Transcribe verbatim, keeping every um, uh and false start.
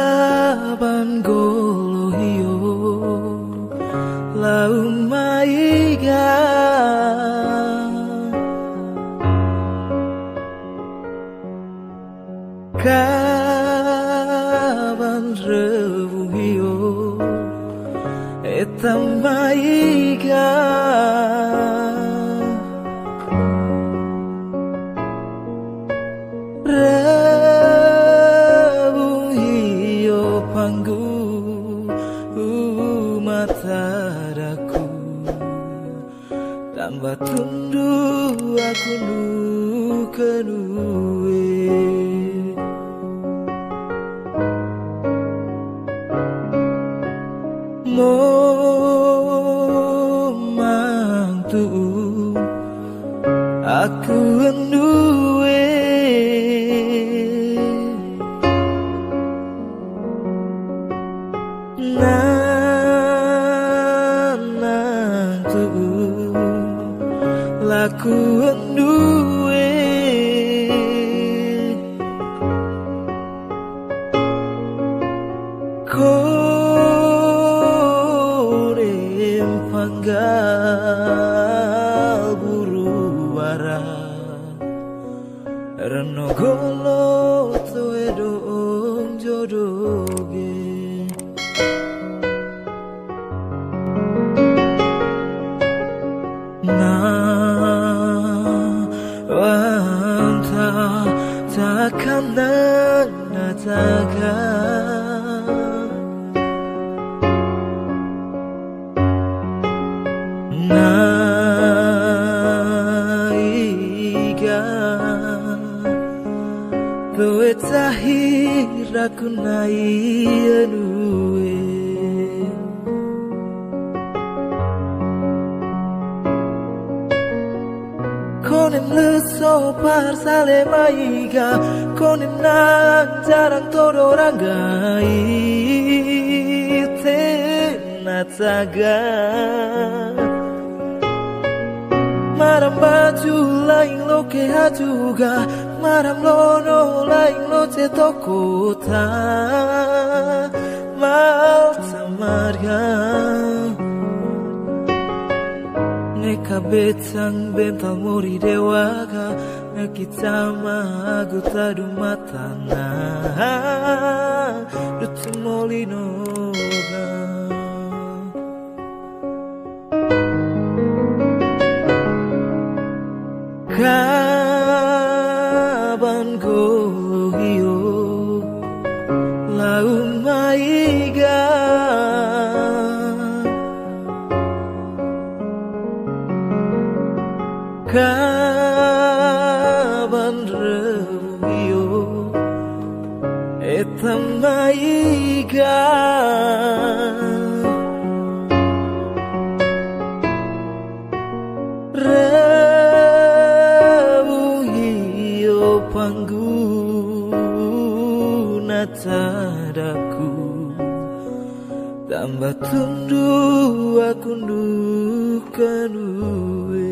Kaban golo hio lau maiga, kaban rewu hio eta maiga. Rebung hio panggu uma tadaku, tamba tundu aku nu kenue. Momang tu'u aku enue. Nanang tu'u laku enue. Konem panggal buru wara, reno golo toe do'ong jodo ge. Na wanta takan na taga. Na iga toe tahir aku nai anue. Konem leso parsale maiga, konem nang jarang todo rangga ite na taga. Maram baju laing loke hajuga, maram lono laing loce tokota. Malta marga neka betang bental mori dewaga, naki tama agu tadu matana dutu molinoga. Kaban golo hio lau maiga, kaban rewu hio eta maiga. Rebung hio panggu na tadaku, tamba tundu aku ndu kanue.